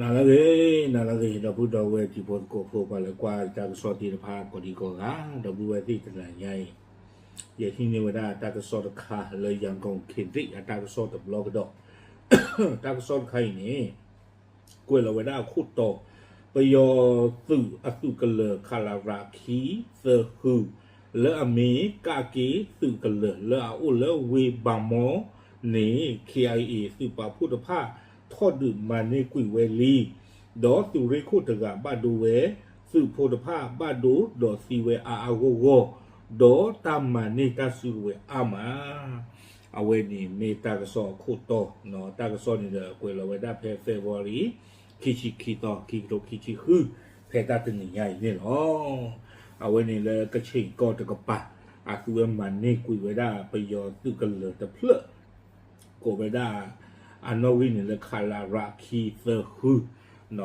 နၤလၢအဂ့ၤ, နၤလၢအဂ့ၤ, ဒီပုၢ်ဒီဝဲၢ်တံၤဖိသကိးဖိ ပှၤလၢကွၢ်တၢ်ကစီၣ်သ့ၣ်တဖၣ်ကိးဒံကိးဂၤ, ဒီပုၢ်ဝဲၢ်သ့ၣ်တနၤညါအံၤ, ယဟံးန့ၢ်ဝဲဒၣ်တၢ်ကစီၣ်တခါလၢ ရန်ကုန်ခေတ်သစ် အတၢ်ကစီၣ်တဘျီကဒီး, တၢ်ကစီၣ်တခါအံၤန့ၣ် ကွဲးလီၤဝဲဒၣ်အခိၣ်တီ, ပယီၤသုးအသုးကလၢၤ ခလရ ခံသၢဃု, လၢအမ့ၢ်ကးက့သုးကလၢၤ လၢအအိၣ်လၢဝ့ၢ်ဘၣ်မီန့ၣ် ခ့ၣ်အၣ်အ့ၣ် သုးပာ်ဖှိၣ်တဖၣ် ထီၣ်ဒုးမၤန့ၢ်ကွံာ်ဝဲလံ, ဒီးသုးရ့ၣ်ခိၣ်တဂၤဘၣ်ဒိဝဲ, သုးဖိတဖၣ်ဘၣ်ဒိဒီးသံဝဲအါအါဂီၢ်ဂီၢ်, ဒီးတၢ်မၤန့ၢ်တၢ်စုကဝဲၤအါမး အဝဲန့ၣ်မ့ၢ်တၢ်ကစီၣ်အခိၣ်တီ, တၢ်ကစီၣ်န့ၣ်ဒီးကွဲးလီၤဝဲဒၣ်ဖဲ February ခံဆံခံသီ ခံကထိခံဆံဃု, ဖဲတၢ်တနံၤညါအံၤန့ၣ်လီၤ. အဝဲန့ၣ်လၢကခ့ၣ်ကီၢ်တကပၤ, အသုဝဲမၤန့ၢ်ကွံာ်ဝဲဒၣ်ပယီၤသုးကလၢၤတဖျၢၣ် ကိးဝဲဒၣ် အနီၣ်ဂံၢ်န့ၣ်လၢ ခလရ ခံသၢဃ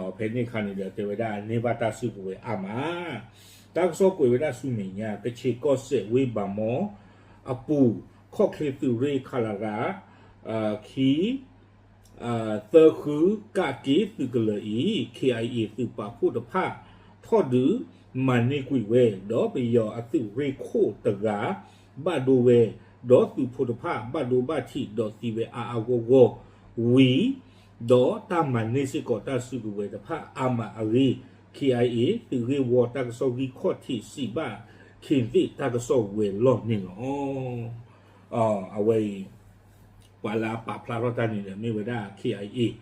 ု, ဖဲန့ၣ်အခါန့ၣ်ဒီးတဲဝဲဒၣ်န့ၢ်ဘၣ်တၢ်စုကဝဲၤအါမး, တၢ်ကစီၣ်ကွဲးဝဲဒၣ်ဆူမဲာ်ညါ ကခ့ၣ်ကီၢ်စဲၣ်ဝ့ၢ်ဘၣ်မီအပူၤ, ခီၣ်ချ့သုးရ့ၣ် ခလရ ခံ သၢဃု ကးက့သုးကလၢၤအံၤ ခ့ၣ်အၣ်အ့ၣ် သုးပာ်ဖှိၣ်တဖၣ် ထီၣ်ဒုးမၤန့ၢ်ကွံာ်ဝဲ, ဒီးပယီၤအသုးရ့ၣ်ခိၣ်တဂၤ ဘၣ်ဒိဝဲ, ဒီးသုးဖိတဖၣ်ဘၣ်ဒိဘၣ်ထံးဒီးသံဝဲအါအါဂီၢ်ဂီၢ်ဝံၤ, ဒီးတၢ်မၤန့ၢ်စ့ၢ်ကီးတၢ်စုကဝဲၤတဖၣ်အါမးအဂ့ၢ် ခ့ၣ်အၣ်အ့ၣ် သုးဂ့ၢ်ဝီတၢ်ကစီၣ်ဂံၢ်ခီၣ်ထံးစံးဘၣ် ခ့ၣ်သ့ၣ်တၢ်ကစီၣ်ဝဲၤလီၢ်န့ၣ်လီၤ. အဝဲအံၤ ပှၤလၢအပာ်ဖျါထီၣ်တၢ်န့ၣ်ဒီး မ့ၢ်ဝဲဒၣ် ခ့ၣ်အၣ်အ့ၣ်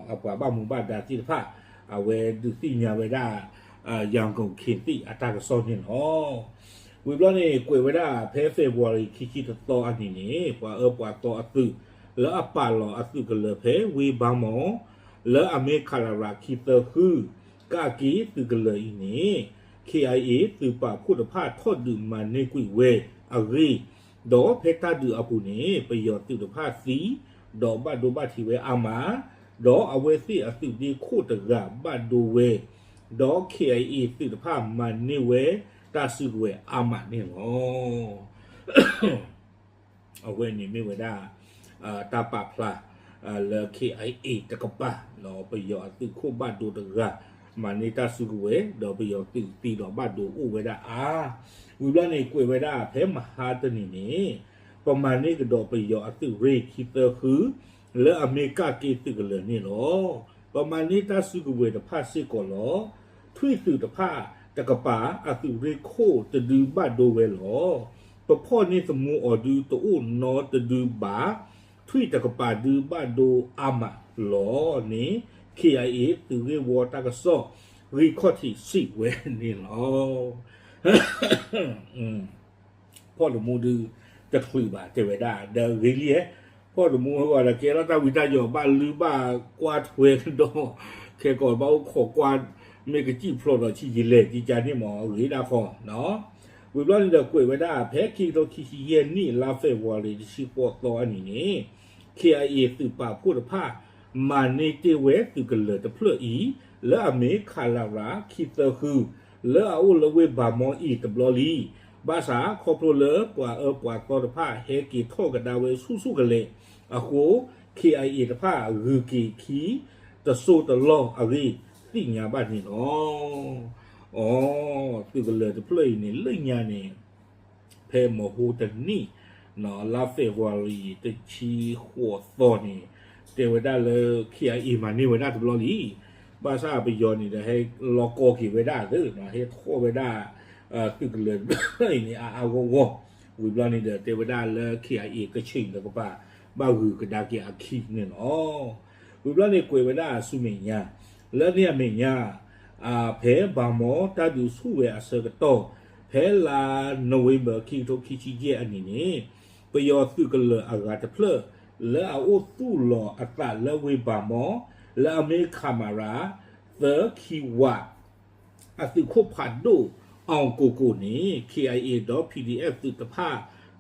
အပှၤဘၣ်မူဘၣ်ဒါသ့ၣ်တဖၣ်, အဝဲဒုးသ့ၣ်ညါဝဲဒၣ် ရန်ကုန်ခေတ်သစ်အတၢ်ကစီၣ်န့ၣ်လီၤ. ဝံၤဘျီန့ၣ် ကွဲးဝဲဒၣ်ဖဲ February ခံဆံတသီအနံၤန့ၣ် ပှၤအၢပှၤသီအသုး လၢအပာ်လီၤအသုးကလၢၤဖဲဝ့ၢ်ဘၣ်မီ လၢအမ့ၢ် ခလရ ခံသၢဃု ကးက့သုးကလၢၤအံၤန့ၣ် ခ့ၣ်အၣ်အ့ၣ် သုးပာ်ဖှိၣ်တဖၣ်ထီၣ်ဒုးမၤန့ၢ်ကွံာ်ဝဲအဂ့ၢ်, ဒီးဖဲတၢ်ဒုးအပူၤန့ၣ် ပယီၤသုးတဖၣ်သံ, ဒီးဘၣ်ဒိဘၣ်ထံးဝဲအါမး, ဒီးအဝဲသ့ၣ်အသုးဒ့ခိၣ်တဂၤဘၣ်ဒိဝဲ, ဒီး ခ့ၣ်အၣ်အ့ၣ် သုးတဖၣ်မၤန့ၢ်ဝဲတၢ်စုကဝဲၤအါမးန့ၣ်လီၤ. အဝဲန့ၣ်မ့ၢ်ဝဲဒၣ် တၢ်ပာ်ဖျါ လၢ ခ့ၣ်အၣ်အ့ၣ် တကပၤ ပယီၤအသုးခိၣ်ဘၣ်ဒိတဂၤ မၤန့ၢ်တၢ်စုကဝဲၤ ဒီးပယီၤသုးသံဒီးဘၣ်ဒိအိၣ်ဝဲဒၣ်အါ, ဝံၤဘျီန့ၣ် ကွဲးဝဲဒၣ်ဖဲမဟါတနံၤန့ၣ် ပမၤန့ၢ်ကဒီးပယီၤအသုးရ့ၣ်ခံသၢဃု လၢအမ့ၢ်ကးက့သုးကလၢၤန့ၣ်လီၤ. ပမၤန့ၢ်တၢ်စုကဝဲၤတဖၣ်စ့ၢ်ကီးလီၤ. ထွံၣ်သုးတဖၣ်တကပၤ အသုးရ့ၣ်ခိၣ်တဒုဘၣ်ဒိဝဲလီၤ. ပဖီၣ်န့ၢ်သမူအီၤဒုတအိၣ်နီတဒုဘၣ်, ထွံၣ်တကပၤဒုဘၣ်ဒိအါမးလီၤန့ၣ် ခ့ၣ်အၣ်အ့ၣ် သုးဂ့ၢ်ဝီတၢ်ကစီၣ် ဂံၢ်ခီၣ်ထံးစံးဝဲန့ၣ်လီၤ. ဖီၣ်သမူဒုတချုးဘၣ် တဲဝဲဒၣ် ဒီးဂ့ၤလံဧါ, ဖီၣ်သမူဝဲဒီး ကဲထီၣ်တၢ်ဝံတၢ်ယိာ် ဘၣ်လုၢ်ဘၣ်ကွၢ်ထွဲကဒီး, ခဲကီးဘၣ်အိၣ်ခိးကွၢ် မ့ၢ်ကစံၣ်ဖျိးဒီးဆံးယံာ်လဲၣ် ကကန့ၣ်မ့ၢ် ဂ့ၤဒၣ်ဃီ, ဝံၤဘျီန့ၣ်ဒီးကွဲးဝဲဒၣ် ဖဲခံကထိခံဆံယဲၢ်နံၣ် လါ February တဆံဃိးသီအနံၤန့ၣ် ခ့ၣ်အၣ်အ့ၣ် သုးပာ်ဖှိၣ်တဖၣ် မၤန့ၢ်တ့ၢ်ဝဲသုးကလၢၤတဖျၢၣ်အံၤ လၢအမ့ၢ် ခလရ ခံသၢဃု လၢအအိၣ်လၢဝ့ၢ်ဘၣ်မီအံၤတဘျီလံ. ဘၣ်ဆၣ်ခီဖျိလၢပှၤအၢပှၤသီတဖၣ် ဟဲက့ၤထီၣ်ကဒါဝဲဆူၣ်ဆူၣ်ကလဲာ်အဃိ ခ့ၣ်အၣ်အ့ၣ် တဖၣ်ဂုၤက့ၤခံတစိၢ်တလီၢ်အဂ့ၢ် သ့ၣ်ညါဘၣ်န့ၣ်လီၤ. အီ သုးကလၢၤတဖျၢၣ်အံၤန့ၣ် လၢညါန့ၣ် ဖဲမဟါတနံၣ် လါ February တဆံဃိးသီန့ၣ် တဲဝဲဒၣ်လၢ ခ့ၣ်အၣ်အ့ၣ် မၤန့ၢ်ဝဲဒၣ်တဘျီလံ. ဘၣ်ဆၣ်ပယီၤန့ၣ်ဒီး ဟဲလီၤကီက့ၤဝဲဒၣ်သ့ ဟဲထီၣ်ဝဲဒၣ် သုးကလၢၤတဖျၢၣ်အံၤန့ၣ် အါအါဂီၢ်ဂီၢ်, ဝံၤဘျီန့ၣ်ဒီး တဲဝဲဒၣ်လၢ ခ့ၣ်အၣ်အ့ၣ် ကခ့ၣ်တကပၤ ဘၣ်ဂုၤကဒါက့ၤအခံန့ၣ်လီၤ. ဝံၤဘျီန့ၣ်ကွဲးဝဲဒၣ်ဆူမဲာ်ညါ လၢန့ၣ်အမဲာ်ညါ ဖဲဘၣ်မီတၢ်ဒုးဆူၣ်ဝဲအဆၢကတီၢ် ဖဲလါ November ခံကထိခံဆံယဲၢ်အနံၤန့ၣ် ပယီၤသုးကလၢၤအဂၤတဖျၢၣ် လၢအအိၣ်သူၣ်လီၤအသးလၢဝ့ၢ်ဘၣ်မီ လၢအမ့ၢ် ခမရ သၢ ခံ ဝ အသုးခိၣ်ဖးဒိၣ် အောင်ကိုကို န့ၣ် ခ့ၣ်အၣ်အ့ၣ် ဒီး ပီၣ်ဒီအ့ၣ် သုးတဖၣ်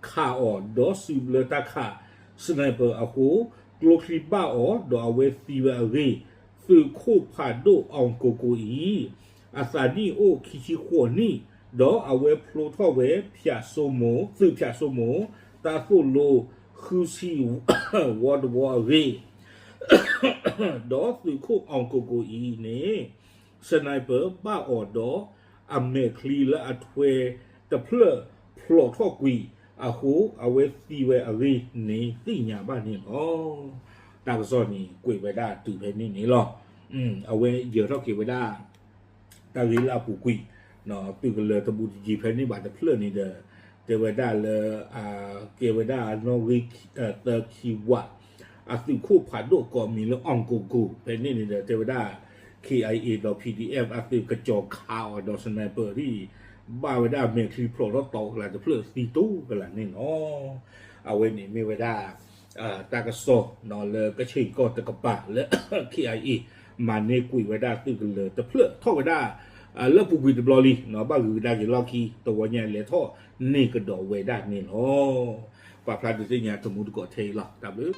ခးအီၤ ဒီးစုဘျၢတၢ်ခး sniper အဃိ ကျိချံဘၣ်အီၤ ဒီးအဝဲသံဝဲအဂ့ၢ် သုးခိၣ်ဖးဒိၣ် အောင်ကိုကို အံၤ အသးနံၣ်အိၣ်ခံဆံဃိးနံၣ် ဒီးအဝဲဖျိထီၣ်ဝဲ ဖၠးစိမိၤ သုးဖၠးစိမိၤ တၢ်သိၣ်လိဃုဆံ ဝီတဝီအဂ့ၢ် ဒီးသုးခိၣ်အီၣ်ကိၣ်ကိၣ်အံၤန့ၣ် sniper ဘၣ်အီၤဒီး အမဲာ်ချံလၢအထွဲတဖျၢၣ်ဖျိးထီၣ်ကွံာ်အဃိ အဝဲသံဝဲအဂ့ၢ်န့ၣ် သ့ၣ်ညါဘၣ်န့ၣ်လီၤ. တၢ်ကစီၣ်န့ၣ် ကွဲးဝဲဒၣ်တုၤဖဲန့ၣ်န့ၣ်လီၤ. အဝဲယၢၤထီၣ်က့ၤဝဲဒၣ် တၢ်ဂ့ၢ်လၢအပူၤကွံာ်, သုးကလၢၤတဘူးတယံၤဖဲန့ၣ်ဘၣ်တဖျၢၣ်န့ၣ်ဒီး တဲဝဲဒၣ်လၢ ကဲဝဲဒၣ်နီၣ်ဂံၢ်သၢခံဝး အသုးခိၣ်ဖးဒိၣ်ကိးမံၤလၢအီၣ်ကိၣ်ကိၣ် ဖဲန့ၣ်န့ၣ်ဒီး တဲဝဲဒၣ် K I A ဒီး P D F အသုးကစီၤခးအီၤဒီး sniper ဒ် ဘၣ်ဝဲဒၣ်အမဲာ်ချံဖျိးထီၣ်တီၤကလာ်တဖျၢၣ်သံတိၤကလာ်န့ၣ်လီၤ. အဝဲန့ၣ်မ့ၢ်ဝဲဒၣ် တၢ်ကစီၣ်လၢကဆ့ၣ်ကီၢ်တကပၤလၢ K I A မၤန့ၢ်ကွံာ်ဝဲဒၣ်သုးကလၢၤတဖျၢၣ်ထီၣ်ဝဲဒၣ် လၢပူၤကွံာ်တဘျီလံ, ဘၣ်ဂုၤကဒါက့ၤလီၢ်ခံ တဝီညါလဲၤထီၣ်န့ၢ်ကဒီးဝဲဒၣ်န့ၣ်လီၤ. ပာ်ဖျါဒုးသ့ၣ်ညါတမူတကိးထဲအံၤလီၤ. တၢ်ဘျုး